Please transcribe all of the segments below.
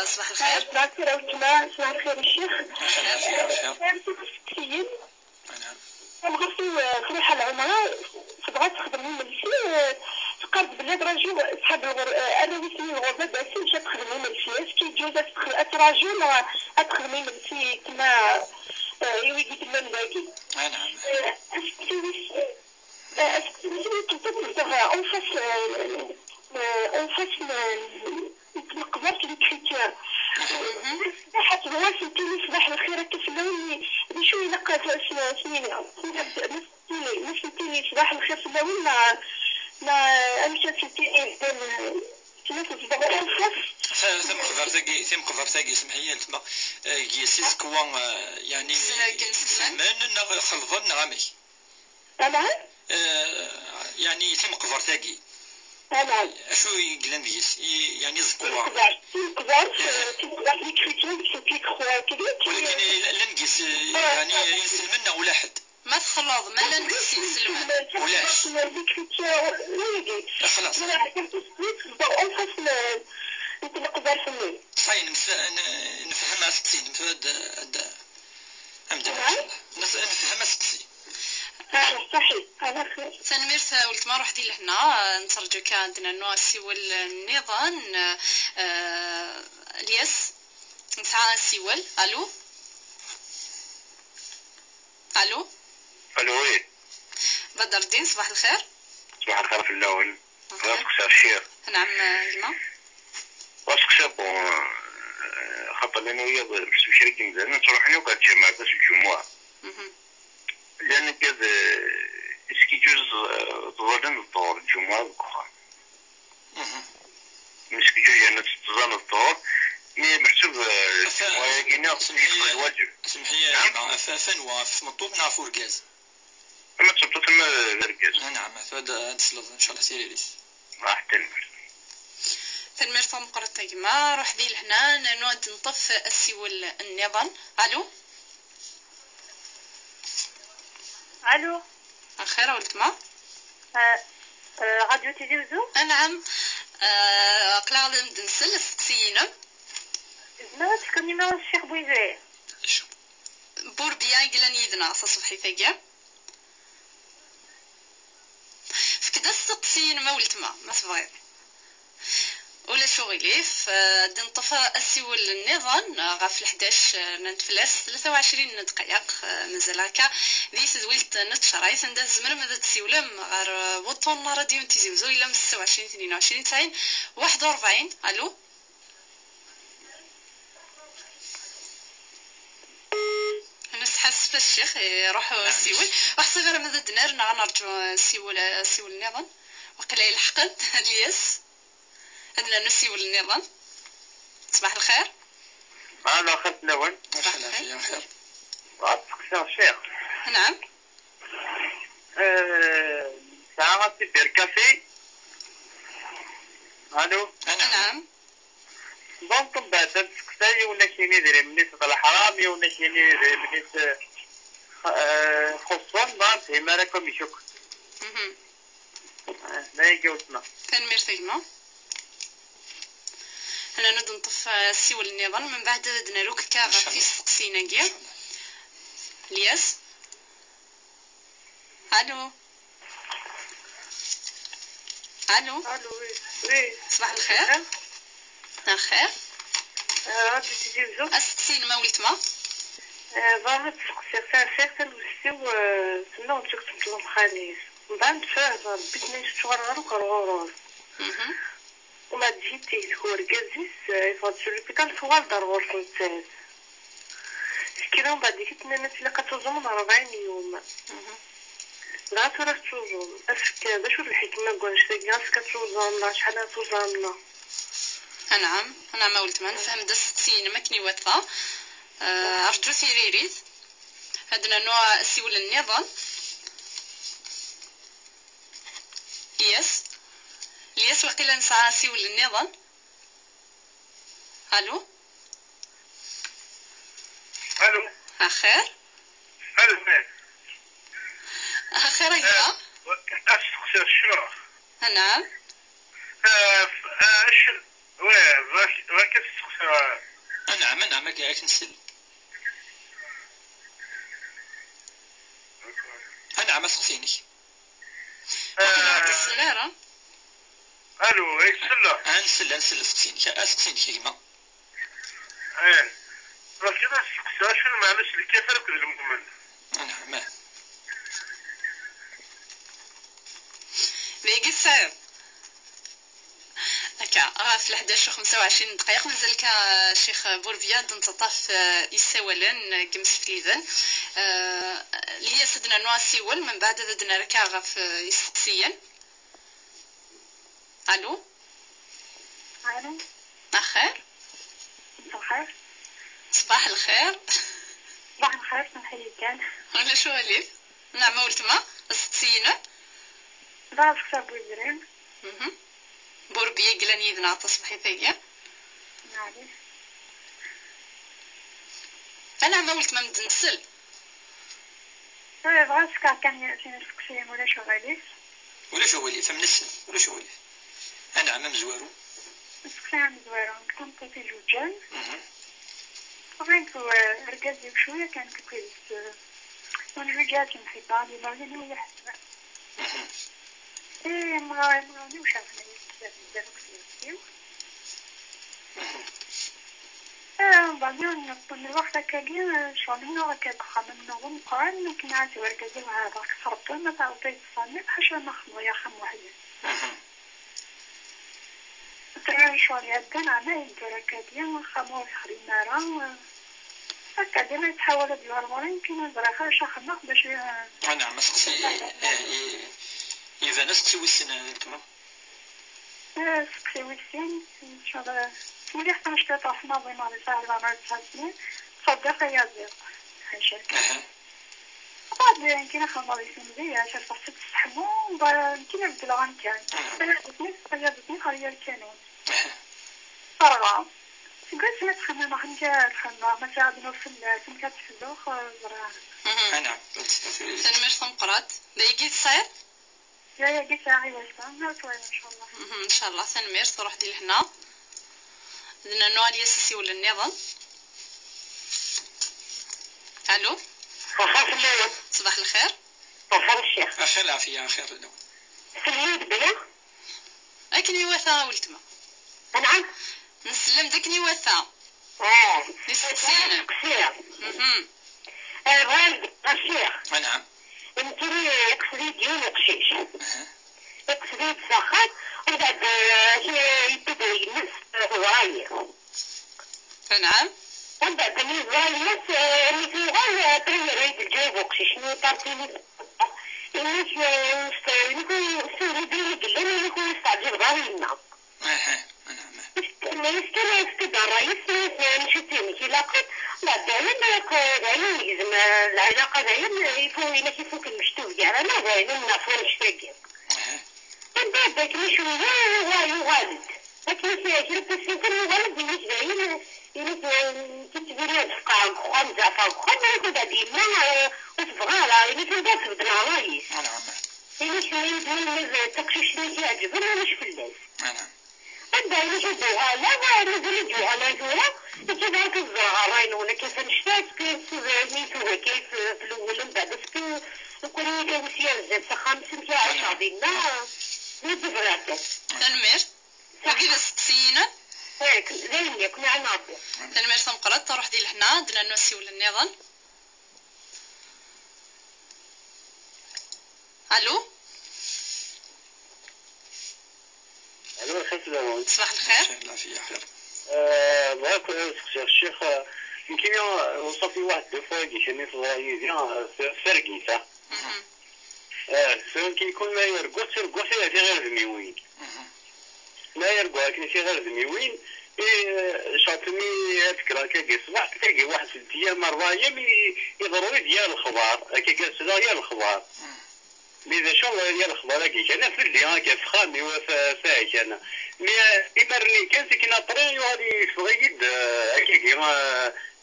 صباح الخير. صباح الخير أوتما، صباح الخير الشيخ. نعم. مغرسي فريحة العمرة تبغى تخدم من الشيء تقرب بلاد رجل صحاب الرويسي الغربة باسي مشات تخدم من الشيء كي تجوز تراجل تخدم من الشيء كما يويدي كما نباكي. نعم. en face نقدرت les chrétiens صباح هو سنتيني صباح الخير كيف شوية نقا سنينة سنتيني صباح الخير في الأول ما ما أمشى سنتيني ثم قدر تاقي سمحي تما كي سكوا يعني سلمان خلظن عامي. نعم. يعني ثم قدر تاقي. نعم. شو يقلن ديس يعني زكوا تقدر les chrétiens qui croient ولكن لنقيس يعني يسلمنا ولا حد ما تخلط ما لنقيس يسلم ولاش خلاص صحيح نفهم اسقسي نفهم اسقسي. صحيح على خير. تنميرت ولد ما روح دي لهنا نترجو كان عندنا نوع سيول النظام الياس نسعى سيول. الو الو الو oui بدر الدين صباح الخير. صباح الخير في الاول. غاسك الشيخ. نعم يما واسك bon خاطر لأنه هي باش شريك مزيان تروحني وقعد الجماعة باش الجمعة لأن كذا اسكي جوز تظلم الظهر الجمعة الأخرى مسكي جوز يعني تظلم الظهر mais محسوب الجمعة الواجب. سمحي فنوا في مطوب نعرفو ركاز أما تبطو تما ركاز. نعم هذا نسلط إن شاء الله سيريليس راح تنمر تنمر مقرة كما روح دي لهنا نود نطف السيول النظام. ألو الو خير ولد ما راديو تيزي وزو. نعم قلا نسل سقسينا ما تكون numéro الشيخ بويزي بوربيا قلان يدنا صبحي ثاقيا فكدا سقسينا ما ولد ما تبغي ولا شغليف دنطفى السيول النظام غاف 11 نتفلاس 23 دقائق مازال هكا دي تزويلت نتشرايت عند الزمر ماذا تسيولم غير وطن راديو تيزي وزو الى 26 22 90 41. الو انا حاسس في الشيخ يروح السيول وحسي غير ماذا دنار نرجعو السيول النظام وقيلا يلحقن الياس عندنا نسيول النظام. صباح الخير. الو خير الاول. صباح الخير. خير. تسقسي الشيخ. نعم. ساعة دير كافي. الو. نعم. donc من بعد تسقسي ولا كاين يدير منيت الحرامي ولا كاين يدير منيت خصوصا ما فهم راكم يشك. لا يجاوبنا. تنمير ثيما. انا نود نطف السيول النظام من بعد درنا لوك كا في سقسينا كيا الياس. الو الو الو oui صباح الخير. الخير. راديو تيزي وزو. اسقسينا ما ولت ما باغا تسقسي خير تنوسيو تما ونتوك تمطلب خاليس من بعد فاه بيتنا شغل غير وكرغورور وما تجيتي هو ركازيس يفضل l'hôpital فوال دار غرفة الثالث كيرا من بعد كتنا الناس اللي كتوزم 40 يوم لا ترى توزم اسك باش الحكمة كون شتي غاس كتوزم لا شحال توزمنا. نعم نعم ولد ما نفهم دستين ما كني واثقة ارجو سيريريت عندنا نوع سيول النظام يس الياس وقيلا نسعى سيول النظام. الو الو اخير. الو اخير يا اسقسي الشيخ. نعم. اش وي راك كتسقسي. نعم نعم كاع نسل. نعم سقسيني. الو اي سلا. نسل نسل سقسيني سقسيني كيما. ايه راه كذا سقسي شنو معلش الكافر وكذا المؤمن. نعم. بيجي السعر هكا راه في 11:25 دقيقة مازال كا شيخ بورفيا دنتطاف يساولن كمس فليذن ليا سدنا نوا سيول من بعد دنا ركا غف يسقسيا. الو الو اخير صباح صباح الخير. صباح الخير سمحي كان ولا شو عليك. نعم ولتما سقسينا ضرب حساب بوزرين. بوربيا قلان يدنا تصبحي ثاقية. معليش أنا ما ولت ما نسل. بغيت كان يأتيني سقسيم ولا شو غالي ولا شو ولي فمنسل ولا شو ولي. أنا عم مزوارو سقسي عم مزوارو كنت في جوجان بغيت ركازي بشوية كان كويس ونجوجات نحبها لي مريم ويا حسنة. إيه مغاني وش عرفنا بزاف بزاف كثير. بعدين من الوقت هكاكي شغل منو هكاك خممنا ونقرا كنا وركزي وهذا خربطو ما تعطي تصنف حاشا ما خمو يا خم واحد. ترى شغل يدنا عنا يدور هكاكي خمو خرينا راه هكا ديما يتحول ديال الغوري يمكن نزرع حاشا خمخ باش. نعم سقسي إذا نسقسي وسن نتوما. سقسي وسن إن شاء الله مليح كنشتي طرح ماضي ماضي ساعة العمر 9 سنين صدق يا زيق حاشاك. بعد يمكن خا ماضي سنين شاف صحتي تسحمو يمكن نبدل غنكان خياطتني خليا الكانون فرغة قلت ما تخمم خنجا تخمم ما تعبنو في سمكة تفلوخ زرع. نعم تنمر ثمقرات دايقي تصير يا يا قلت عايشة نهار طويل إن شاء الله. إن شاء الله تنمير تروح ديال هنا درنا نوع الياسيسي ولا النظام. الو صباح الخير. صباح الشيخ. خير العافية خير لو. سلمت بيا. أكني وثا ولتما. نعم. نسلم داكني وثا. نسقسينا. بغيت الشيخ. نعم. يمكن يقصدي ديال القشيش. يقصدي بصخات ومن بعد يبدا يمس ورايا. نعم. ومن بعد ملي زراي الناس اللي تيغال تري الجواب وقشيش ملي طارتيني الناس يكون قلنا يكون يستعجل غير لنا. يستكد الرئيس مشيتي كي لاقيت لا دايما دايما يلزم العلاقة دايما يفوق إلا كيفوك المشتوف كاع أنا دايما نعرفو نشتاقي. من بعد داك شوية يغالد لكن كي كان يغالد يمشي دايما كتبيني تفقع خان زعفا خان يكون بعد يما وتبغى راه إلا تبدا تبدل الرئيس. نعم. إلا شوية تقشيش اللي كيعجبني مش فلاس. نعم. عندها يجدوها لا نزل يجوها لا جوها كيف كتزرع راين ولا كيف نشتات كيف نيتوها كيف في الاول من بعد كل كيوسيا زاد خمسة تاع 10 ديالنا نتفرات تنمير وكيف سقسينا ياك زين ياك مع ناضي تنمير تنقرط تروح ديال هنا درنا نوسي ولا النظام. الو الو السلام. صباح الخير. العافية خير. بغيت نسقسي الشيخ يمكن وصلت لي واحد deux fois كي في فرقيته. كي يكون ما يرقص يرقص في غير ذميوين. ما يرقص لكن في غير ذميوين. شاطني اذكر كي الصباح تلقي واحد 6 ايام 4 ايام يضروري ديال الخضار كي جالس ديال الخضار. مي شو ديال الخضار كي كان في اللي كي في خامي وفاك انا مي إمرني كان سكن طري وغادي يصغيد هكاك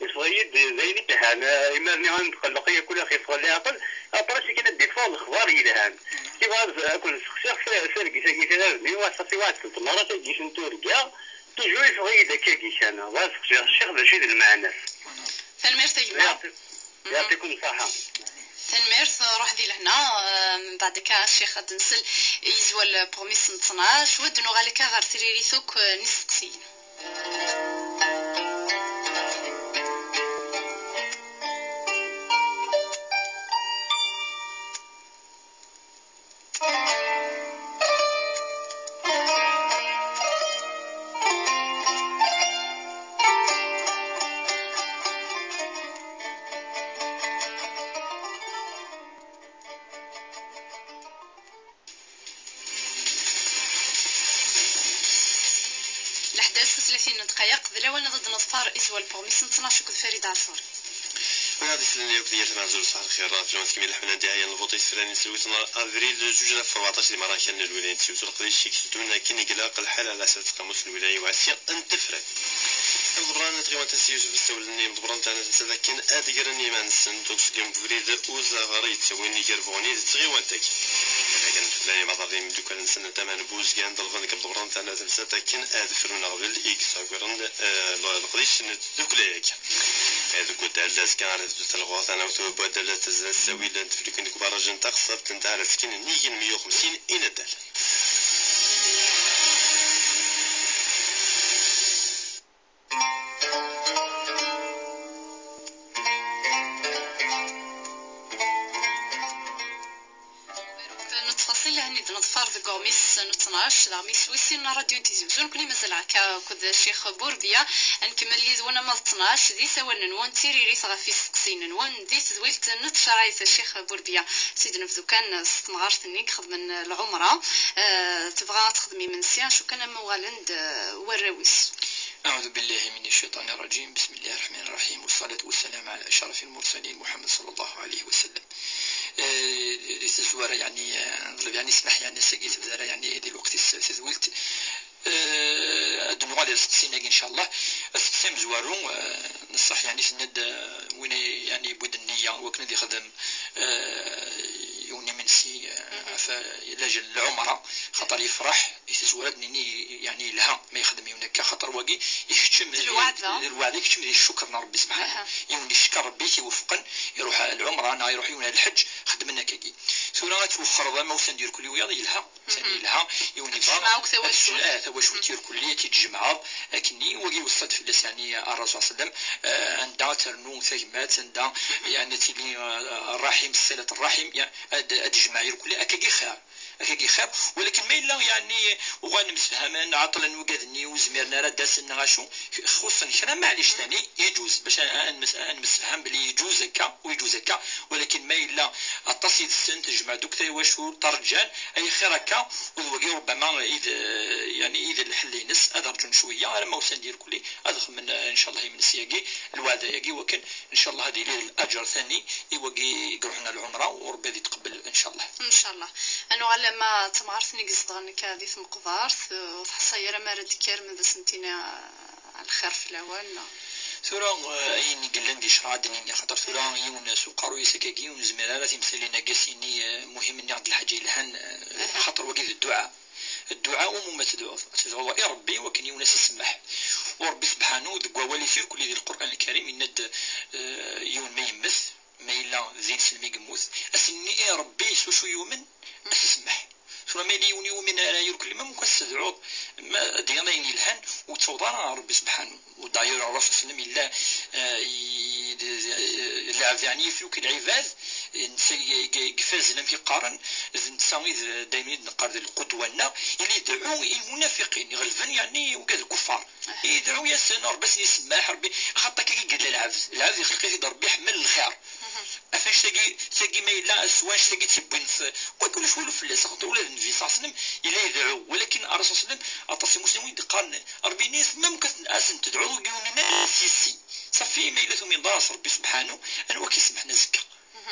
يصغيد زين الهان إمرني غنتقلق ياكل اخي صغير عقل ابرا سكن ديفون الخضار يلهان كيف اكل سخسخ سرقي ساكي ثلاث واحد صافي واحد 3 مرات كيش نتوركا toujours يفغي ذاك كي كان غاز الشيخ باش يدير المعنى. تنميرت يا يعطيكم الصحة. تنميرت روح دي لهنا من بعد كا الشيخ نسل يزوال بروميس 12 ود نوغالك غير تريريثوك نسقسي. إزوال بروميس 12 كود فريد عاشور. وهذه السنة اللي ديال تنعزل صباح الخير في الوقت كمل حنا داعيا الفوطي فراني سويت افريل 2014 اللي كان الولاية تسويت القديش شيك كاين إغلاق الحالة على سنة قاموس الولاية وعسير انتفرد. مضبران تغيوان تنسي يوسف السولني مضبران تاعنا تنسى كان ادقرني ما نسن توكسكيم فريد وزغري تسويني كرفوني تغيوان تاك. كان تلاني مضرين دوكا نسنة تمن بوز كان ضلفن كمضبران تاعنا تنسى كان ادفرون غبل اكس غرن القديش دوكلاك. هذوك ودال كان على تلغوات انا وتبدل تزاوي لان تفلكن كبار تقصب تنتع سكين نيجن 150 الى دال. غوميس 12 غميس ويسين راديو تيزوزون كوني مازال هكا كود الشيخ بورديا نكمل يد وانا ما 12 دي سوا نون تيريري غافي سقسين نون دي تدويلت نتشرايت الشيخ بورديا سيدنا في كان ستمغارت خدم العمرة تبغى تخدمي من سيان شو كان موالند وراويس. أعوذ بالله من الشيطان الرجيم، بسم الله الرحمن الرحيم، والصلاة والسلام على أشرف المرسلين محمد صلى الله عليه وسلم. الزوارة يعني نطلب يعني اسمح يعني سقيت بدارة يعني دي الوقت تزويلت دنوغ على السقسين إن شاء الله. السقسين زوارو نصح يعني سند وين يعني بود النية وكنا دي خدم يوني منسي لاجل العمرة خاطر يفرح يتزواد نيني يعني لها ما يخدم يونك خاطر واقي يحشم الوعد يحشم الشكر من ربي سبحانه يوني يشكر ربي كيوفقن يروح العمرة انا يروح يونا الحج خدم لنا كاكي ثورة توخر ما وسندير كل وياض يلها ثاني لها يوني بار تواشو تير كلية تيتجمع لكني وقي وصلت في يعني الرسول صلى الله عليه وسلم عندها ترنو ثجمات عندها يعني تيلي الرحم صلة الرحم يعني تجمع كل اكاكي خير اكاكي خير ولكن ما الا يعني وغان مسفهمان عطلا وقادني وزميرنا راه داسنا غاشو خصوصا كرا معليش ثاني يجوز باش نمسفهم بلي يجوز هكا ويجوز هكا ولكن ما الا التصيد السن تجمع دوك تاواشو ترجال اي خير هكا وذوقي ربما اذا يعني اذا الحل ينس ادرجون شوية انا ما وسندير كلي ادخل من ان شاء الله من السياقي الوعد ياقي وكن ان شاء الله هذه الاجر ثاني يوقي يروحنا العمرة وربي يتقبل ان شاء الله. ان شاء الله انا على ما تمعرتني قصدغنك هذه مقدارت وتحصيره ما رد كير من سنتينا على الخير في الاول. ثورة اين قلن دي شرع دنيا خاطر ثورة يون سوقارو يسكاكي ونزمير لا تمثالينا كاسيني مهم اني عند الحاجة الهن خاطر وقيد الدعاء الدعاء وما تدعو تدعو يا ربي وكن يونس يسمح وربي سبحانه دكوا ولي في كل ذي القرآن الكريم يند يون ما يمس ما إلا زين سلمي قموث أسني يا ربي سوشو يومن أسمح ثم ما يوني يومن لا يركل ما ممكن تدعو ما دينا يلهن وتوضع ربي سبحانه وداير الرسول صلى الله عليه وسلم إلا يعني في العباد نسى قفاز لم يقارن نسى دائما نقارن القدوة لنا اللي يدعو المنافقين يغلفن يعني وكذا الكفار يدعو يا سنة ربي يسمح ربي خاطر كي قال العبد العبد يخلق في ربي يحمل الخير افاش تاقي ما الا سواش تاقي تبين وكل شوية فلاس خاطر ولا النبي صلى الله عليه وسلم الا يدعو ولكن الرسول صلى الله عليه وسلم اتصل المسلمين قال ربي ناس ما ممكن تدعو الناس يسي صافي ما الا من داس ربي سبحانه انا هو كيسمحنا زكا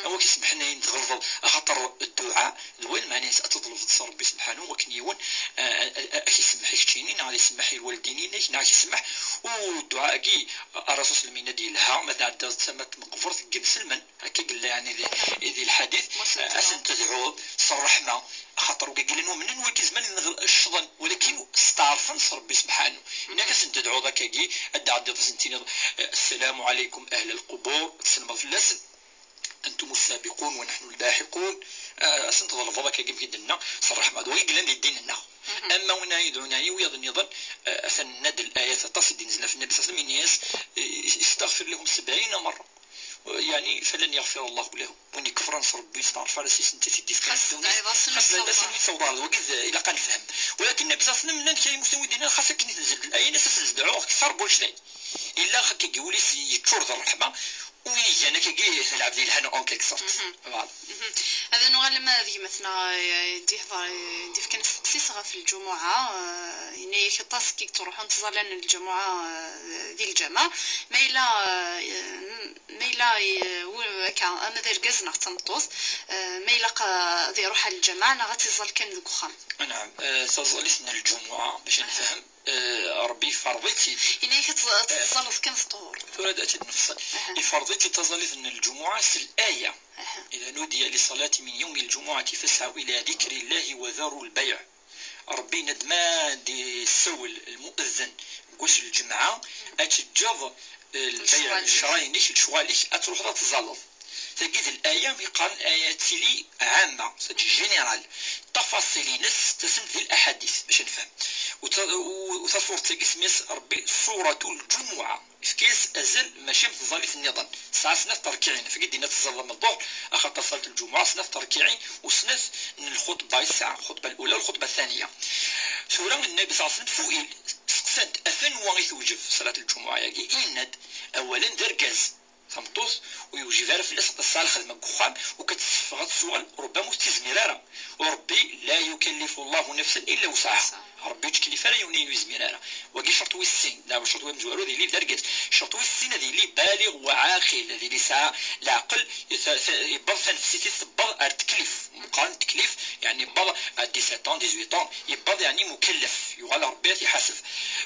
هو كيسمح لنا نتغلظ خاطر الدعاء دوين معناه تطلب ربي سبحانه وكنيون كيسمح لك غادي يسمح للوالدين نعم كيسمح. والدعاء كي الرسول صلى الله عليه وسلم ديالها مثلا عندها تسمى مقفرة مسلما هكا قال يعني ذي الحديث اسن تدعو الرحمة خاطر قال لنا من وكي زمان الشظن ولكن استعرفن ربي سبحانه انك تدعو ذاك كي ادعى سنتين السلام عليكم اهل القبور تسلم في اللسن انتم السابقون ونحن اللاحقون اسن تظل فضاك كي دنا صرح ما دوي قلنا الدين لنا. اما ونا يدعونني ويظن يظن اسند الايات تصد نزل في النبي صلى الله عليه وسلم يستغفر لهم 70 مرة يعني فلن يغفر الله له وين يكفر ربي يستعرف على سيس انت تدي في خاص لا سيس يتصور وقد الى قال فهم. ولكن النبي صلى الله عليه وسلم لان كاين مسوي دينا خاصك تنزل الايه ناس تدعو اكثر بوش الا خاك كيولي يتشور الرحمة ويجي انا كي العبد الهنا en quelque sorte voilà. هذا نوغ لما ذي مثلا دي كان سقسيس غا في الجمعة يعني كطاس كي تروحون تظلن الجمعة ذي الجامع ما الا كا انا داير كاز نغ تنطوس ما الا ذي يروح للجامع انا غاتيظل كان ذوك خام. نعم تظليتنا الجمعة باش نفهم ربي فرضيتي يعني كتظل كان الطهور ثورة أتي نفصل فرضيتي تظليت ان الجمعة في الآية إذا نودي للصلاة من يوم الجمعة فاسعوا إلى ذكر الله وذروا البيع. ربي ندمان دي السول المؤذن قوس الجمعة أتجض البيع الشراينيك الشواليك أتروح تظلظ تجد الآية يقارن آيات لي عامة générale تفاصيل نس تسم في الأحاديث باش نفهم وتصور تسميس ربي سورة الجمعة في كيس أزل ماشي متظلي في النظام ساعة سنة تركيعين فقد دينا تظل من الظهر أخذت صلاة الجمعة سنة تركيعين وسنة الخطبة الساعة الخطبة الأولى والخطبة الثانية. سورة النبي صلى الله عليه وسلم سئل سقسنت أفن وغيث صلاة الجمعة ياكي إند أولا دركز تمطوس ويوجي فارف في الاسق الساعة الخدمة كخام وكتسفغ السؤال ربما مستزمرارا وربي لا يكلف الله نفسا الا وسعها ربي تكلف راه يونين يزمرارا وكي شرط السن لا شرط مزوارو ذي اللي دركز شرط السن ذي اللي بالغ وعاقل ذي اللي ساعة العقل يبض نفسيتي تبض التكليف مقارن التكليف يعني بض 17 18 يبض يعني مكلف يغال ربي يحاسب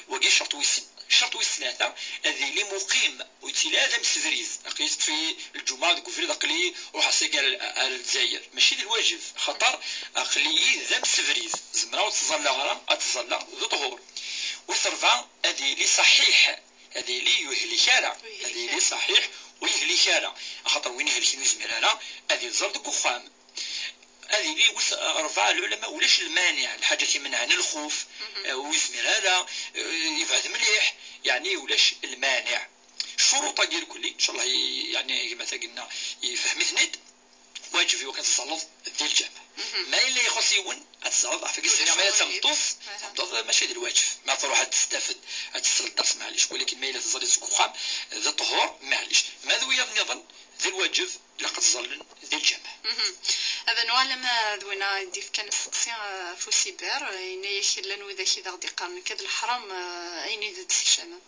وكي شرط السن شرط الثلاثة هذه اللي مقيم ويتلازم سفريز قيست في الجمعة كفريد أقلي وحسيق الجزائر ماشي الواجب خطر أقلي ذم سفريز زمرا وتظل غرام أتظل ذو طهور وثرفا هذه اللي صحيح هذه اللي يهلك هذه اللي صحيح ويهلك خاطر وين يهلك يزمر هذه تظل كخام هذه اللي رفع العلماء ولاش المانع الحاجة كيمنع عن الخوف ويزمر هذا يبعث مليح يعني ولاش المانع الشروط ديال كل ان شاء الله يعني كما قلنا يفهم ثنيت واجب في وقت الصلاة ديال الجامع ما الا يخص يون تصرف في كيس ما تمطوف ماشي ديال الواجب ما تروح تستافد تسال الدرس معليش ولكن ما الا تزال سكوخام ذا طهور معليش ما ذويا النظام ذي الواجب لقد تظل ذي الجامع. هذا نوع لما ذوينا ديف كان السقسي فوسيبر يعني يخلن وذا كذا غادي قارن كذا الحرام اين يدد الشمال.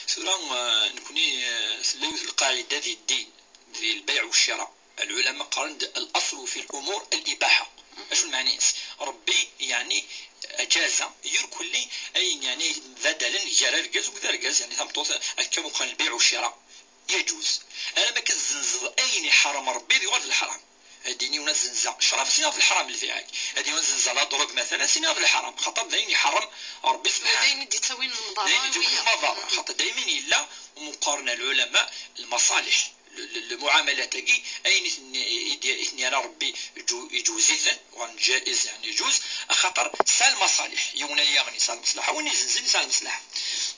سورة نكوني سلاوي القاعدة ديال الدين ديال البيع والشراء العلماء قارن الأصل في الأمور الإباحة. اش المعنى ربي يعني اجاز يركل لي اي يعني بدلا جرى ركز وكذا ركز يعني ثمطوط كما قال البيع والشراء يجوز. انا ما كنزنزض اين حرم ربي يغاد الحرام هاديني ونا زنزا شراب سينا في الحرام اللي فيها هادي ونا زنزا لا دروك مثلا سينا في الحرام خاطر داين يحرم ربي سبحانه داين دي تسوين المضارة المضارة خاطر دايما الا ومقارنة العلماء المصالح المعاملة تاعي اين اثني انا ربي يجوزيثن وان جائز يعني يجوز خاطر سال مصالح يونا يغني سال مصلحة وين يزنزن سال مصلحة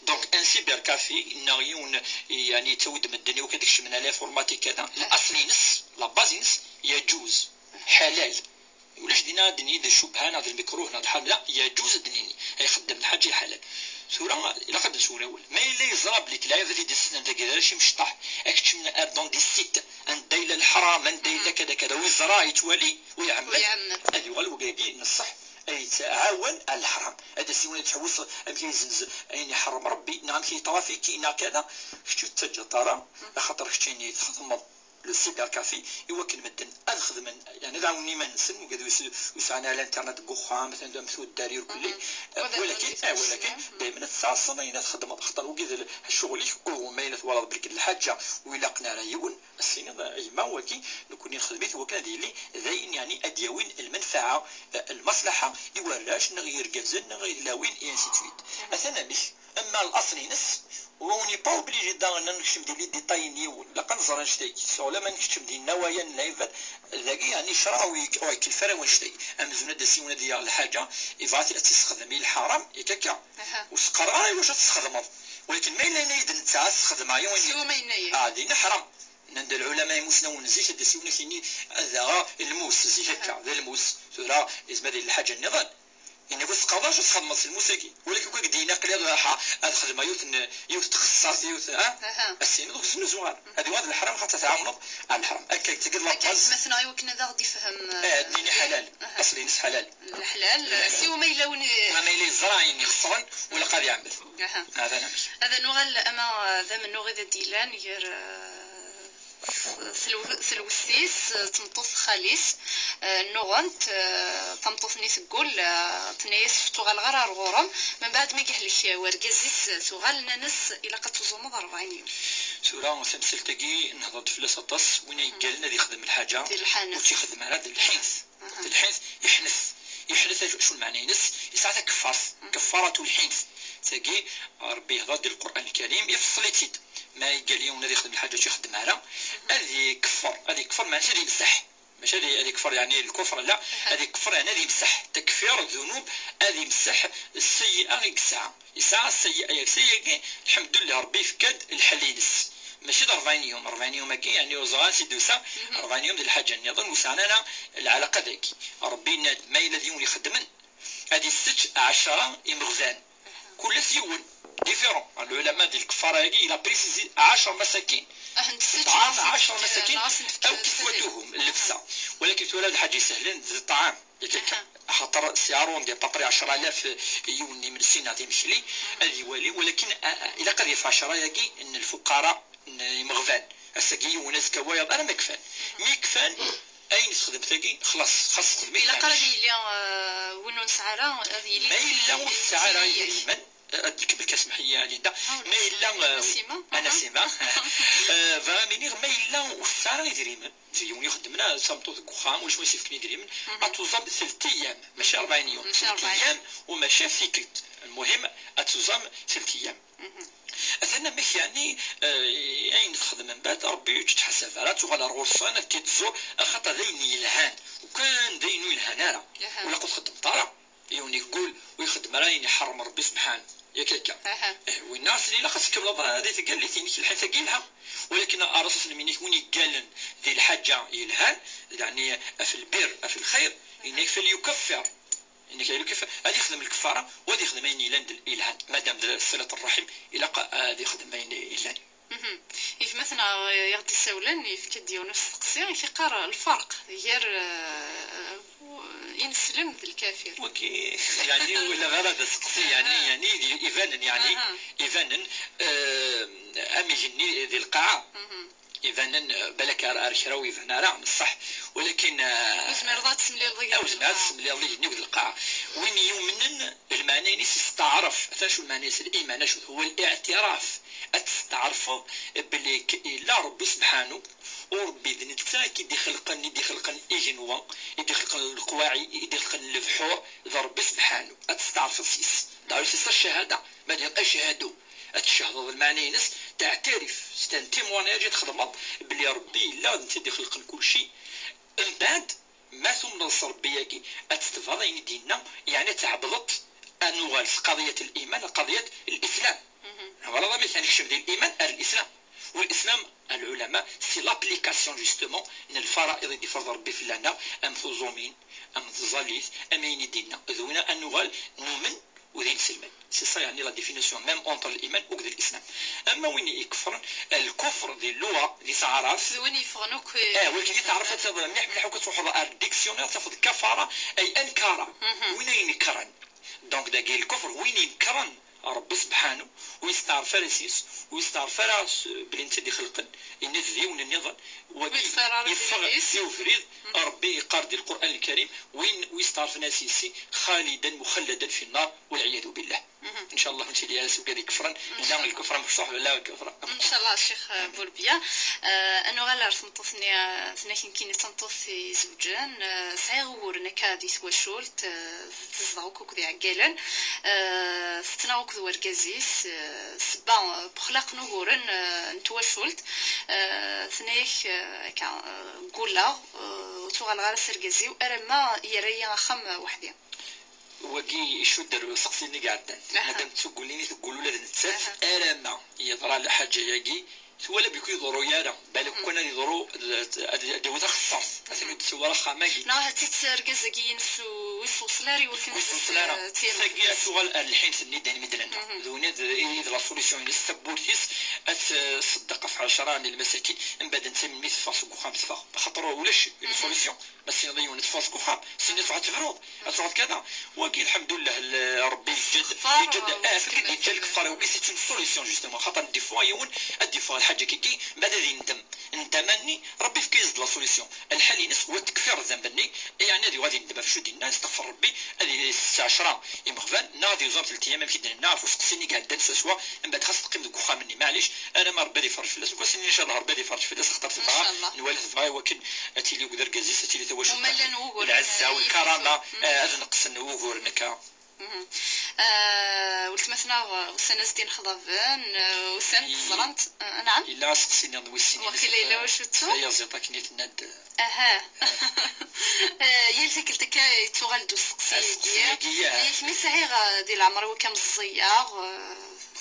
donc un cybercafé نغيون يعني تود من الدنيا وكداكشي من l'informatique كذا الاصل نس la base نس يجوز حلال ولاش دينا دني دا الشبهة هذا المكروه هذا الحرام لا يجوز دنيني يخدم الحاجة الحلال سورة إلا قد نسول أول ما إلا يزرب لك لا يفدي دي السنة كذا شي مشطح أكتش من dans des sites أن دايلة الحرام أن دايلة كذا كذا ويزرا يتوالي ويعمد هذه هو الوكاكي نصح أي تعاون على الحرام هذا سيون تحوس أم كيزنز أين يحرم ربي نعم كي طرافيكي كذا شتو تسجل طرا خاطر شتيني تخدم le cybercafé يوكل مدن أخذ من يعني دعوني ما نسن وقد وسعنا على الانترنت كوخا مثلا مثل الداري وكل ولكن دائما تصاصنا إن تخدم خطر وقد الشغل وما ينث بلك الحاجة وإلا قنا رايون السنة ما وكي نكون نخدميت وكان ديالي ذين يعني أديوين المنفعة المصلحة يولاش نغير كازن نغير لاوين et ainsi de suite. مثلا مش أما الأصل نس on n'est pas obligé نكشف ديال les détails ولا قنزر نشتي ولا ما نكشف ديال النوايا العباد ذاكي يعني شرع ويكلف راه ونشتي أما زونا داسيونا ديال الحاجة إفاتي تستخدم الحرام يكاكا وسقرا واش تستخدم ولكن ما إلا نيد نتا تستخدمها يوم دينا حرام عند العلماء يموسنا ونزيش داسيونا كيني هذا الموس زي هكا ذا الموس ثورا لازم هذه الحاجة النظام إن كنت قضاش تخدم في الموسيقى ولكن كون دينا قليل راح الخدمة يوت تخصص يوت السين دوك زوار هذه واحد الحرام خاطر تعاونض على الحرام هكا تقد لاطاز مثلا يمكن هذا غادي يفهم ديني حلال اصلي نس حلال الحلال سي وما الا ما الا الزراعين يخسرن ولا قاضي يعمل هذا نعم هذا نوغل اما ذا من نوغي ديلان غير سلوسيس تمطوط خاليس نوغنت تمطوطني تقول تنيس تغال غير الغرم من بعد ما يهلك ورقازيس تغال نانس الى قد تزوم 40 يوم سورة سمسلتاكي نهضت في لاصطاس وين يقال يخدم الحاجة وتيخدم على الحنث الحنث يحنث شو المعنى ينس يسعى كفارة الحنث تاكي ربي يهضر ديال القرآن الكريم يفصل تيد ما يقال لي ونادي يخدم الحاجة يخدم على هذه كفر هذه كفر ماشي اللي يمسح ماشي هذه كفر يعني الكفر لا هذه كفر يعني هذه يمسح تكفير الذنوب هذه يمسح السيئة غير الساعة الساعة السيئة السيئة الحمد لله ربي فكاد الحلينس ماشي 40 يوم 40 يوم كي يعني وزغان سي دوسا 40 يوم ديال الحاجة النظام وسعنا العلاقة ذاك ربي ما الا ديون يخدمن هذه 16 يمغزان كل سيون différents العلماء ديال الكفارة هاكي il a précisé 10 مساكين طعام 10 مساكين او كسوتهم اللبسه ولكن تولى الحاجة سهلين الطعام خاطر سيارون ديال à peu près 10000 يوني من السنة تيمشي لي هذه والي ولكن الى قضية في 10 ياكي ان الفقراء مغفان الساكي وناس كوايض انا ما كفان مي كفان اين تخدم تاكي خلاص خاص تخدم الا قرا لي ونو نسعى ما الا ونسعى راه اديك بالكاس محيا ليندا ما الا انا سيما فاميني ما الا وسارة يدريمن يوم يخدمنا صمتو كوخام واش واش يفكني يدريمن اتوزام 3 ايام ماشي 40 يوم 3 ايام وماشي فيكت المهم اتوزام 3 ايام اثنا مش يعني اين تخدم من بعد ربي تتحسب على تغال الغرصان كيتزور خاطر ذين يلهان وكان دينو يلهان راه ولا قلت خدم طرا يوني يقول ويخدم راه يحرم ربي سبحانه ياك هكا والناس اللي لا خاصك تبلا هذه تقال لي تينيك الحين ثقيلها ولكن الرسول منيك وين يقالن ذي الحاجة يلهان يعني في البر في الخير انك فليكفر انك يكفر هذه يخدم الكفارة وهذه يخدم اين يلان الهان مادام صله الرحم الى هذه يخدم اين يلان إف مثلا يغدي سولان يفكد يونس تقصير يقرا الفرق غير ينسلم الكافر وكي يعني ولا غير هذا سقسي يعني إيفانن يعني إيفانن أمي جني ذي القاعة إيفانن بالك أرشراو إيفان راه صح ولكن وزمر ضات سملي الضيق أو زمر سملي الضيق نيو القاعة وين يومنن المعنى يستعرف شو المعنى الإيمان شو هو الاعتراف تستعرف بلي لا ربي سبحانه وربي ذنتا كي دي خلقن إجنوا يدي خلقن القواعي يدي خلقن البحور ذا ربي سبحانه تستعرف سيس دارو سيس الشهادة ما ديال أشهدو تشهد المعنى نس تعترف c'est un témoignage تخدم بلي ربي لا انت دي خلقن كل شيء من بعد ما ثم نص ربي ياكي تستفاد يعني ديننا يعني تعبضت أنوغال في قضية الإيمان قضية الإسلام voilà مثلا كشف ديال الإيمان الإسلام والإسلام العلماء c'est l'application justement من الفرائض اللي فرض ربي في لنا أم ثوزومين أم تزاليث أم أين ديننا ذونا أنوغال نؤمن وذين سلمان c'est ça يعني la définition même entre الايمان وكذا الاسلام. اما وين يكفر الكفر ديال اللغة اللي تعرف وين يفرنوك ولكن كي تعرف مليح مليح وكتروح ال dictionnaire تاخذ كفره اي انكر وين ينكرن donc داك الكفر وين ينكرن ربي سبحانه ويستعرف راسيس ويستعرف راس بلي انت اللي خلقن ان ذيون النظام ويفرض ربي قارد القران الكريم وين ويستعرف ناسيسي خالدا مخلدا في النار والعياذ بالله. ان شاء الله انت اللي سوق كفرا لا الكفر مفتوح ولا كفر ان شاء الله. الشيخ بوربيا انو غالا تنطوثني ثناكن كيني تنطوث زوجان سعي غورنا كادي تواشولت تزدغوك وكذي عقالن ستناوك ذو وركازيس سبا بخلاق نوغورن نتواشولت ثنايك قولا وتوغال غالا سركازيو أرما يريا خم وحدي وكي يشد سقسيني قاعد مادام تقوليني تقولوا لا نتسات أرما يضرا الحاجة ياكي ولا بيكو يضرو يارا بالك كون يضرو داو تخصص مثلا تصور خاماكي نا تيتركزكي نسو ويسوصلاري ويسوصلاري تاكي شغل الحين سني داني مدلنا ذوني اذا لا سوليسيون السبورتيس تصدق في 10 المساكين من بعد انت من 100 فاس وخمس خاطر ولاش اون سوليسيون بس يضيعون تفاس وخام سني تروح تفرض تروح كذا وكي الحمد لله ربي جد جد يجد الكفار وكي سي اون سوليسيون جوستومون خاطر دي فوا يون دي فوا الحاجة كي بعد يندم ندمني ربي في كيزد لا سوليسيون الحل ينس هو تكفير الذنب يعني هذه غادي ندم في شو دينا نستغفر ربي هذه 10 يمغفان ناضي وزام 3 ايام كي درنا نعرف سقسيني كاع دان سوا من بعد خاص تقيم دوك مني معليش انا ما ربي يفرج في الناس وسني ان شاء الله ربي يفرج في الناس خاطر تبغى نوالف تبغى ولكن اتيلي وقدر كازيس اتيلي تواش العزة والكرامة هذا نقص وغور نكا ولتمثنا وسنة زدين خضافان وسن تزرنت نعم إلا سقسيني نوسيني وخيلا إلا واش تو يا زيطا كني تناد اها يا تلك تغالدو سقسي مي سعي ديال العمر وكم الزيار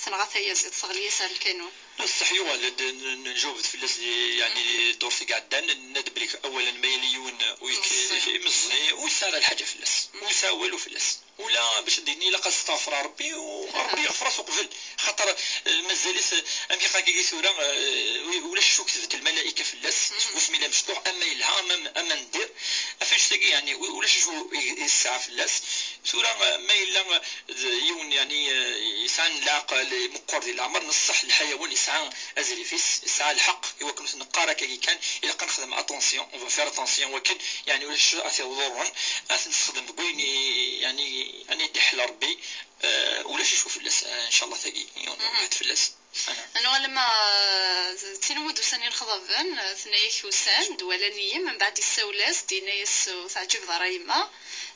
ثنغا يا زيد صغلي سال الكانون بصح يوالد نجاوب في الناس يعني دور في قعدان ندبريك اولا ما يليون ويمزي ويسال الحاجة في الناس ويسا والو في الناس ولا باش ديني لا استغفر ربي وربي يغفر قبل خاطر مازال ام كي كي ثورة ولا الشوك تاع الملائكة في الناس بسم الله مشطوح اما يلها اما ندير فاش تاكي يعني ولا شو الساعة في الناس ثورة ما الا يون يعني يسعى العقل مقر ديال العمر نصح الحيوان يسعى ازريفيس يسعى الحق ايوا كنت نقارا كي كان الا كنخدم اتونسيون اون فا فير اتونسيون ولكن يعني ولا شو اثي ضرورا نستخدم بوين يعني يحل ربي ولا شي شوف اللاس ان شاء الله تاكي واحد في اللاس. انا لما تنود وساني الخضافان ثنايا وسان دوالانية من بعد السولاس دينايس تعجب ضرايما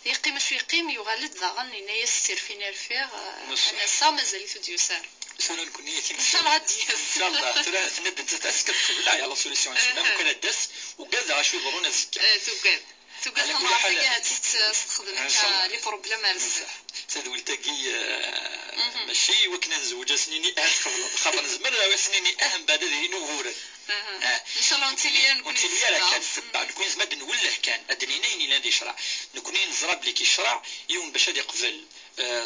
يقيم شو يقيم يغالد ضغن ينايس سير فينا الفيغ انا سا مازال تديوسار سنة الكنية ان شاء الله ديال ان شاء الله تند تتاسكت لا يلا سوليسيون ممكن داس وكذا غاشو يضرونا الزكا توكاد توكاد ما تستخدم لي بروبليم على بزاف تدولتاكي ماشي وكنا نزوج سنيني اه خاطر زمر سنيني اهم بعد ذي نوفور ان شاء الله انت ليا نكون انت ليا راه كان سبع نكون زعما نوله كان ادنينين لا يشرع نكون نزرب لي كيشرع يوم باش يقبل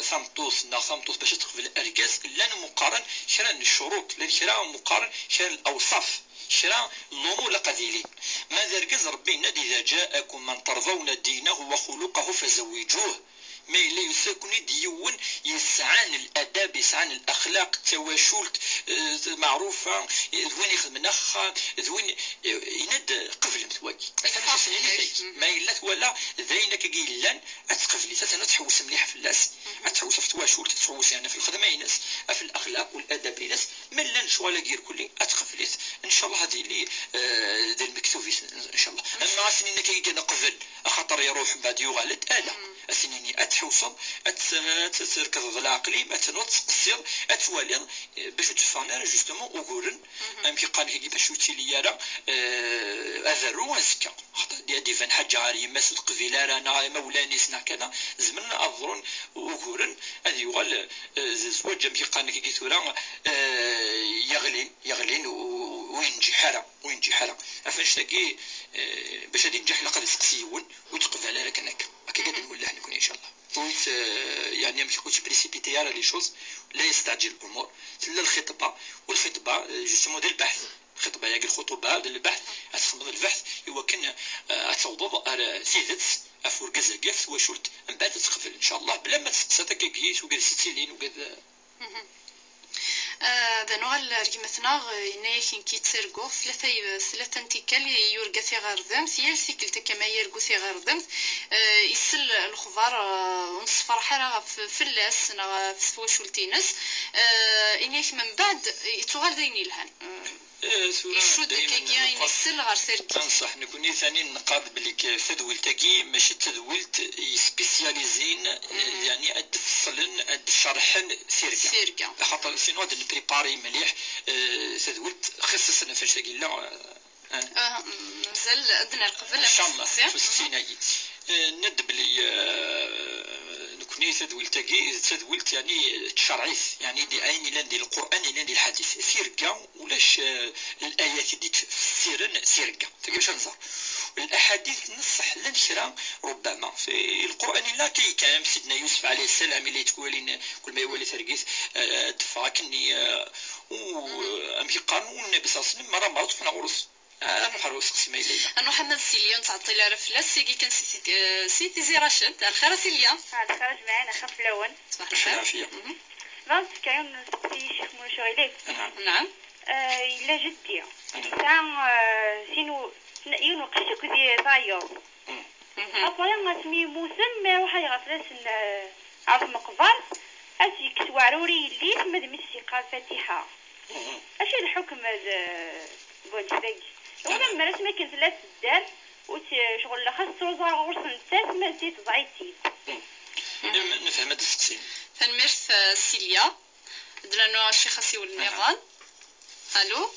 ثمطوس نا ثمطوس باش تقبل اركاز لا مقارن شرا الشروط لا شرا مقارن شرا الاوصاف شرا الامور لقديلي ماذا ركز ربي نادي اذا جاءكم من ترضون دينه وخلقه فزوجوه ما إلا يساكني ديون يسعان الاداب يسعان الاخلاق التواشلت معروفة ذوين يخدم نخا ذوين يند قبل متواكي ما الا ولا ذينك كيلان اتقبلي تانا تحوس مليح في اللاس تحوس في تواشلت تحوس يعني في الخدمة ينس في الاخلاق والاداب ينس من لان شوالا غير كلي اتقبليت ان شاء الله هذه اللي ديال المكتوب ان شاء الله. اما سنين كي قبل خاطر يروح بعد يغالد لا سنيني تحوصل تركض العقلي تنوض تقصير اتوالي باش تفانا جوستومون وغورن ام كي قال كي باش تيلي راه اذرو زكا خاطر دي فان حاجة عاري ماس القبيلة رانا مولاني سنا كذا زمن اظرون وغورن هذه يغال الزواج كي قال كي ثورا يغلين وينجح راه وينجح راه فاش تاكي باش غادي ينجح لقد يسقسيون وتقبل على كناك هكا قاعد نولاه نكون ان شاء الله. يعني مش كنت بريسيبيتي على لي شوز لا يستعجل الامور تلا الخطبة والخطبه جوستومون ديال البحث الخطبة ياك الخطوبة ديال البحث تخدم البحث ايوا كان توضب سيدت افور كزاكاف وشولت من بعد تقبل ان شاء الله بلا ما تسقسى كيكيت وكذا ستيلين وكذا. ذا نوغال ركمتنا إنايا كي تسرقو ثلاثة انتكال يورقا ثيغردمت يال ثيكلتا كما يرقو ثيغردمت يسل الخبار ونصفر حرا فلاس نا في تواشولتينس إنايا من بعد يتوغال ذين يلهان يشود كاكيا ينسل غير سيركي. نصح نكوني ثاني نقاد بلي تدويلتاكي ماشي تدويلت سبيسياليزين يعني اد فصلن اد شرحن سيركا خاطر sinon اد نبريباري مليح تدويلت خصصنا فاش تاكي لا مازال عندنا القبل ان شاء الله في السيناكي ند بلي نكوني تدويلتاكي تدويلت يعني تشرعيث يعني دي اين لان دي القران لان دي الحديث سيركا ولاش الايات دي تفسيرن سيركا كيفاش نزار الاحاديث نصح لنشرا ربما في القران لا كي كان سيدنا يوسف عليه السلام اللي تقولين كل ما يولي ترقيث دفاكني و امشي قانون النبي صلى الله عليه وسلم مرة مرة تحنا غرس نروح نسقسي ما إلينا. نروح من سيليا نتعطي لها رفلاس سيكي كان سيتي زي راشد. الخير سيليا. الخير معنا خف لون. صباح الخير. العافية. بغيت كاين نسقسي الشيخ منشور نعم. نعم. إلا جدي ساعة سينو يونو قشك ذي طايور. أبغى ما سمي موسم ما روح يغفلس عرف مقبر أسيك سواروري اللي مد مسيقى الفاتحة. أش الحكم بونشتاق؟ ولا مرات ما كنت لا تدار وشغل خاص تروزا غرس نتاس ما زيد ضعيتي. نفهم هاد السقسي. تنميرت سيليا درنا نو الشيخ سيول النظام. الو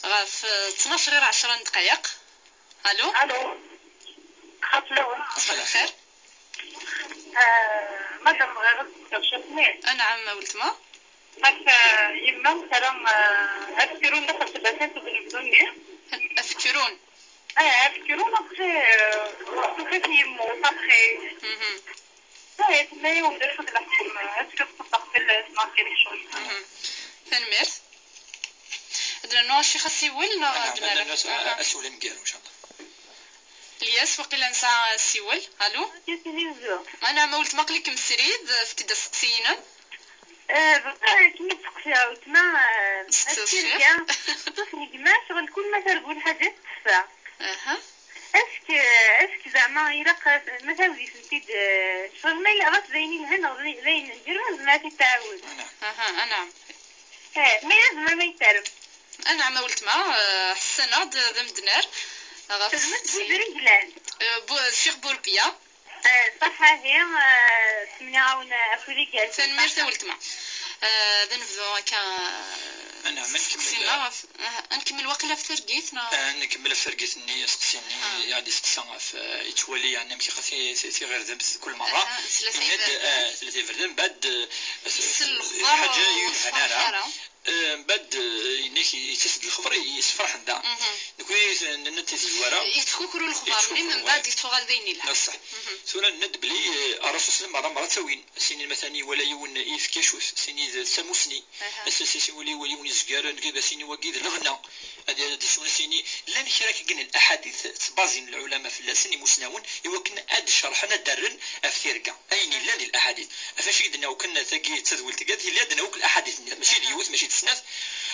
غاف 12 غير 10 دقائق. الو الو خاف لون. صباح الخير. مدام غير شفني. نعم ولتما. يما مثلا أفكرون دخل تباتات وبنبدوني أفكرون أفكرون أبخي تخيف يمو طبخي لا تما وندير خد الحكم أفكر تصدق في السماع كاين شغل. ثانميرت درنا نو شي خاص يول نا أسول مكير إن شاء الله. الياس وقيلا نسعى سيول. ألو أنا ما ولت مقلك مسريد في كدا سقسينا. كما تسقسي عاوتما السيركا خصني كما شغل كل ما ترقول حاجة تفا. est-ce que زعما الا مثلا وليت نتيد شغل ما الا غاس زينين هنا زين نديرو زعما تتعاود. نعم. ما زعما ما يتعرف. نعم ولتما حسنا ذا مدنار الشيخ بوربيا. صح هي ثمانية عاون أفريقيا. ثانميرت ولتما ذا نبدو هكا. نعم نكمل نكمل واقيلا في ترقيتنا. نكمل في ترقيتني سقسيني يعني سقسا يتولي يعني ماشي خاصي غير ذنب كل مرة. ثلاثة فردن بعد حاجة يلهنا من بعد يتسد الخبر يسفرح عندها نكون نتي الزواره يتكوكروا الخبر من بعد يتوغال ديني لها صح ثورا ند بلي الرسول صلى الله عليه وسلم مرة تاوين سيني مثلا ولا يون يفكاشوس سيني ساموسني اساسي ولي ولي يزكار نكذا سيني وكيد الغنى هذه سيني لا نشارك كاين الاحاديث تبازين العلماء في اللسان مسناون يوكن اد شرحنا درن افتيركا اين لا الاحاديث فاش قدنا وكنا تاكي تدويل تكاد لا دنا وكل الاحاديث ماشي ديوت ماشي تسناف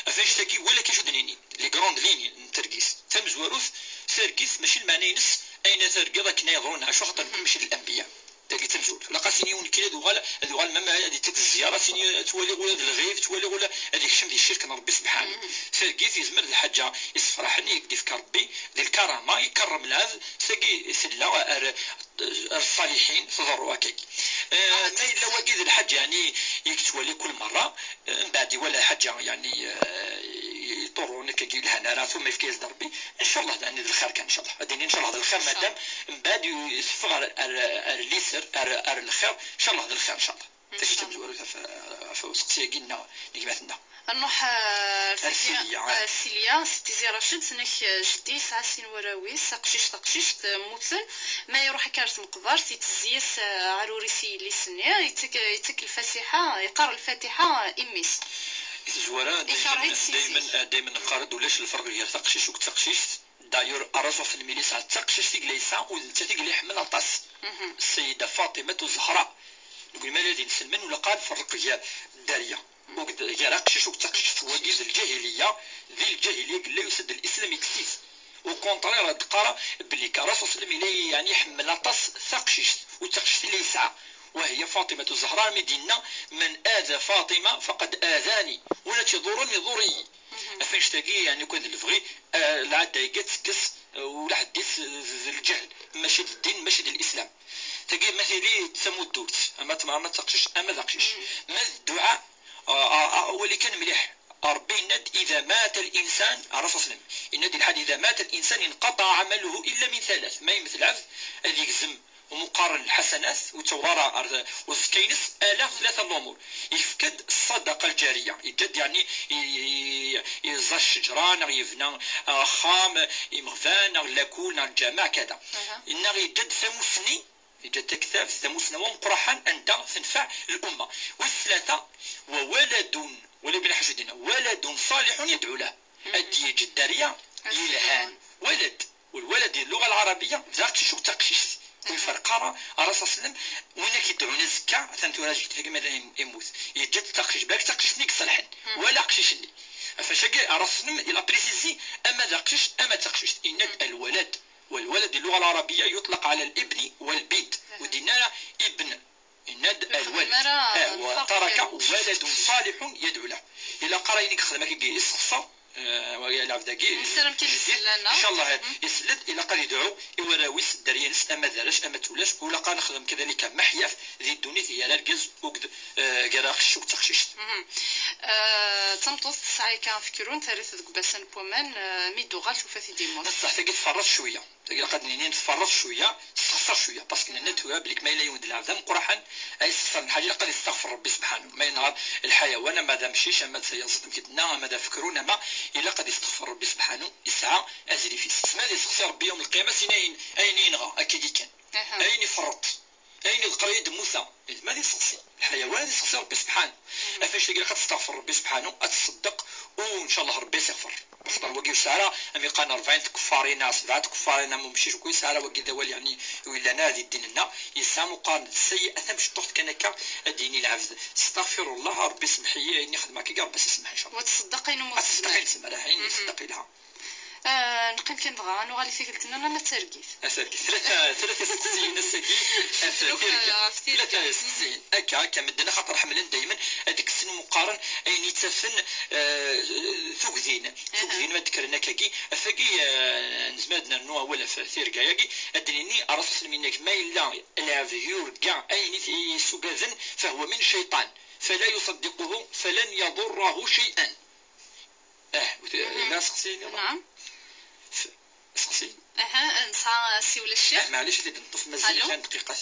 فاش تاكي ولا كيشو دنيني les grandes lignes نتركيس تمزوروث سيركيس ماشي المعنى ينس اين تركي راك يضرون عشو خاطر ماشي الانبياء تاكي تمزول لا قاسيني ونكيل دوغال دوغال ماما هذه تك الزيارة سيني تولي ولا الغيب تولي ولا هذيك الشم ديال الشرك ربي سبحانه سيركيس يزمر الحاجة يصفرحني يكدي في ربي ديال الكرامة يكرم العبد ساكي سلا الصالحين تضروا هكاك ما الا واكيد الحاج يعني يكتولي كل مرة من بعد ولا حاجة يعني يطرون كي الهنا ثم يفكي ربي ان شاء الله يعني الخير كان ان شاء الله هذه ان شاء الله هذا الخير مادام من بعد يصفغ الليسر الخير ان شاء الله هذا الخير ان شاء الله تاكي تمزورو في سقسيه كينا نجمتنا نروح السيليا سيتي زي راشد سنك جدي ساعة سين وراويس قشيش تقشيش موتن ما يروح كارت مقبر تيتزيس عروري سي اللي سني يتك الفاتحة يقرا الفاتحة إميس الزوارة دائما دائما نقارد ولاش الفرق ديال تقشيش وتقشيش دايور الرسول في الميليس على تقشيش تيقليسا وانت تيقلي حمل طاس السيدة فاطمة الزهراء نقول ما الذي نسلمن ولا قال فرق جا الداريه وقد قشش وتقشش وكيز الجاهلية ذي الجاهلية قال لا يسد الاسلام يكسيس و contraire دقاره بلي كرسول صلى الله عليه وسلم يعني حمل طاس ثقشش وتقشش اللي يسعى وهي فاطمة الزهراء مدينة من آذى فاطمة فقد آذاني ولا تضرني ضري فاش تاقي يعني كون الفغي العادة يتكس ولا حديث الجهل ماشي الدين ماشي الإسلام تاقي مثلي تسمو الدوت أما ما تقشش أما تقشش ما الدعاء واللي كان مليح ربي ند إذا مات الإنسان الرسول صلى الله عليه وسلم إن الحد إذا مات الإنسان انقطع عمله إلا من ثلاث ما يمثل عبد الذي يجزم ومقارن الحسنات وتورا وزكينس آلاف ثلاثة الأمور يفقد الصدقة الجارية يجد يعني يزا الشجرة يفنى خام يمغفان لاكول الجامع كذا إن يجد ثموسني يجد تكثاف ثموسنا ومقرحا أنت تنفع الأمة والثلاثة وولد ولا بلا حاجة ولد صالح يدعو له أدي الدارية يلهان ولد والولد اللغة العربية ذاك شو تقشيش والفرقرة الرسول صلى الله عليه وسلم وين كيدعونا زكا ثاني جيت مثلا يموت يجد تقشيش بالك تقشيش نيك صالحا ولا قشيش لي فاش الرسول الى بريسيزي اما تقشيش اما تقشيش ان الولد والولد اللغة العربية يطلق على الابن والبنت ودينا ابن إن الولد وترك ولد صالح يدعو له إلا قرا ينك خدمة كي يسخص ويلعب داكي ان شاء الله يسلد الى قال يدعو يوراويس الدريانس اما ذراش اما تولاش ولا قال نخدم كذلك محياف ذي الدنيا هي الركز وكد كراخ شوك تخشيش تمطوط ساعي كان فكرون ثالث ذوك باسن بومان ميدو غال شوفاتي ديمون بصح تاكي تفرط شوية تاكي قد نيني تفرط شوية تخسر شوية parce que لان بليك ما الا يود العبد مقرحا اي خسر الحاجة قد يستغفر ربي سبحانه ما ينهار الحيوان ما دا مشيش ما تسيصدم كدنا ما دا فكرونا ما إلا قد يستغفر ربي سبحانه يسعى أزري في السماء يستغفر ربي يوم القيامة سنين أين ينغى أكيد كان أين يفرط أين القريد موسى ما يستغفر الحيوان يستغفر ربي سبحانه أفاش تلقى قد تستغفر ربي سبحانه أتصدق وإن شاء الله ربي يغفر خاطر وكي سارة أمي قان 40 كفارين 7 كفارين ممشيش وكي سارة وكي دوال يعني ولا نادي الدين لنا يسامو قان السيئة ثمش طحت كان هكا الديني العبد استغفر الله ربي سمح لي إني خدمة كي ربي يسمح إن شاء الله وتصدقي نمو تصدقي تسمى لها إني تصدقي لها نقيم كان بغا نوغالي في قلت لنا انا ترقيت 63 الساكي 63 هكا هكا مدنا خاطر حملن دائما هذيك السن مقارن اين يتفن ثوكذين ما ذكرنا كاكي فاكي نزمادنا نوا ولا في ثيركا ادنيني الرسول منك ما الا العبد يرقع اين يسوغاذن فهو من الشيطان فلا يصدقه فلن يضره شيئا. لا سقسيني. نعم سقسي. نسعى سي ولا الشيخ. معليش اللي نطف مازال كان دقيقة.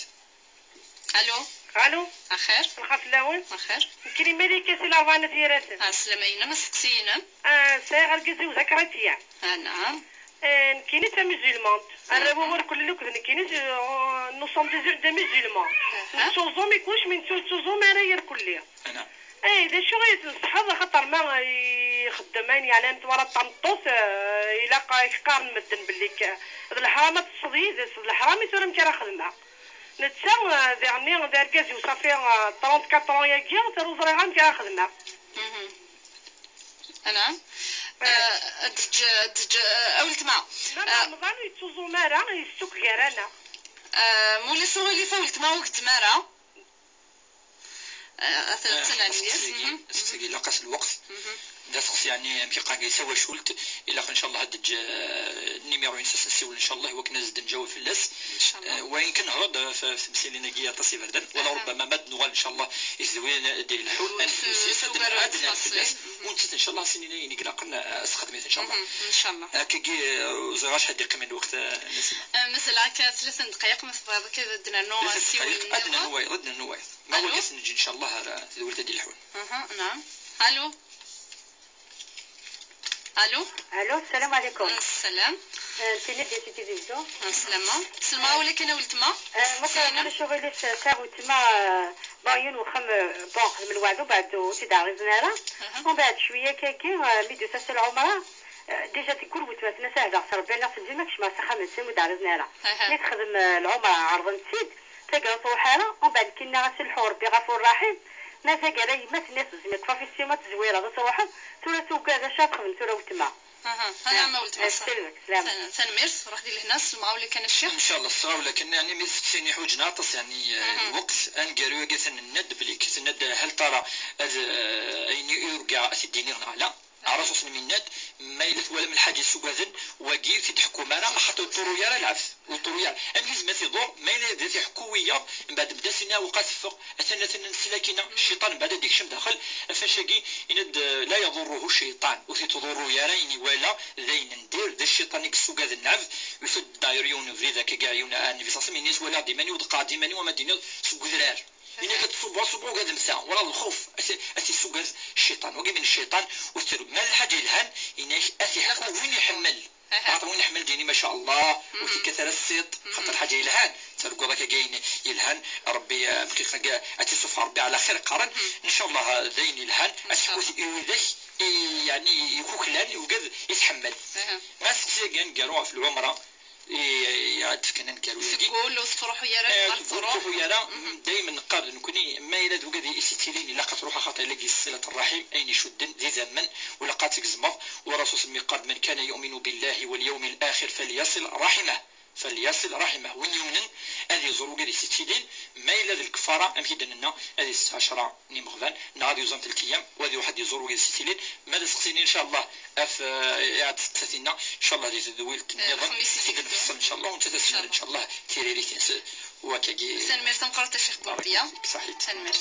الو الو اخير الخاف الاول اخير كريم ملكه سي الاربعة ديالات. السلامة اينا ما سقسينا. ساعة الكزي وذكرتيا. نعم. كاينه تا musulmans الربوبر كل لوك كاينه nous sommes des musulmans نتوزو ما يكونش من توزو ما راير كليه. نعم. اي دا شو غيتنصحض خاطر ما يخدمين يعني انت ورا الطمطوس الا يقارن مدن باللي الحرام تصديد الحرام يتورا مكان خدمة نتا يعني دار كازي وصافي 34 ياكي ترو زريغه مكان خدمة. نعم. دج اولت مع رمضان يتوزو مارا يسوك غير مولا سوغي فولت ما وقت مارا سقي لقاس الوقت دا سقسي يعني مكي قا سوا شولت الا ان شاء الله هاد النيميرو نسول ان شاء الله وكنا نزيد نجاوب في اللاس وين كنهرب في تمثيل ناكي تصي بردن ولا ربما مد نغال ان شاء الله يزوين ديال الحول عندنا في اللاس ونت ان شاء الله سنين يقلقنا استخدمت ان شاء الله ان شاء الله كي زراش حد يقيم الوقت مثلا هكا 3 دقائق ما تبغى كذا درنا نو سيول عندنا نوايض ما هو نجي ان شاء الله تدولت ديال الحول. نعم. الو الو الو السلام عليكم. السلام. انت نادية تيزيزو. السلامة سلمى ولا كاينه ولتما؟ مثلا شغل ساعة وتما باين وخم bon خدم الوعد وبعد تدعي زنارة ومن بعد شوية كاكي ميدو ساس العمرة déjà تقول وتماتنا ساهلة ربي أنا في الجنة كش ما سخمت ودعي زنارة ملي تخدم العمرة عرض نسيد تاكا تروح ومن بعد كنا غنسلحو ربي غفور رحيم ما تاكا يما الناس زميك ففي السيمة تزويره تروح تورا توكا شاف خدم تورا وتما. انا ما ولد سلمك سلام تنميرت روح ديال هنا السمعة ولا كان الشيخ ان شاء الله الصغار ولكن يعني مي سيني حوج ناطس يعني الوقت انقالوا كثن الند بلي كثند هل ترى اين يرجع سيديني على عرفوا من الند ما يلث ولا من الحاجة سوغاذن واجي في تحكم انا خاطر الطرويا العف والطرويا ام ما تيدور ما يلا تيحكوا من بعد بدا سينا وقات فوق اثنا نسلاكينا الشيطان بعد ديك الشم داخل فاشاكي يند لا يضره الشيطان وفي تضر يا ريني ولا ذين ندير ذا الشيطان يكسوغاذ النعف يسد داير يون فري ذاك كاع يون النبي صلى الله عليه وسلم ولا ديماني ودقا ديماني وما ديني سوغذرار إن كتصب صبو قاد مسا ولا الخوف أتي سوغاز الشيطان وقي من الشيطان وستر ما الحاجة الهان إناش أتي حكو وين يحمل خاطر وين يحمل ديني ما شاء الله وفي كثر السيط خاطر الحاجة يلهان تلقوا ذاك كاين يلهان ربي بقي أتي صف ربي على خير قرن إن شاء الله ذين يلهان أتي ذاك يعني يكوكلان وقاد يتحمل ما ستي قالوا في العمرة يتفكنا نكالو تقول وتروحوا يا تروحوا يا دائما قابل نكوني ما إلا دوكا دي إسيتيلين إلا قد تروح خاطر لقي صلة الرحم أين يشدن ذي زمن ولا قاتك زمض ورسول سمي قاد من كان يؤمن بالله واليوم الآخر فليصل رحمه فليصل رحمه وين يؤمن هذه يزور وكا ستيلين ما إلا ذي الكفارة أم كي لنا هذه 16 ني مغفان نهار يزور 3 أيام وهذه واحد يزور وكا ستيلين ماذا سقسيني إن شاء الله أف تساتينا إن شاء الله دي تدويل النظام سيدي نفصل إن شاء الله وأنت تسمر إن شاء الله تيريري وكاكي سنمير تنقرأ الشيخ بوربيا صحيح سنمير.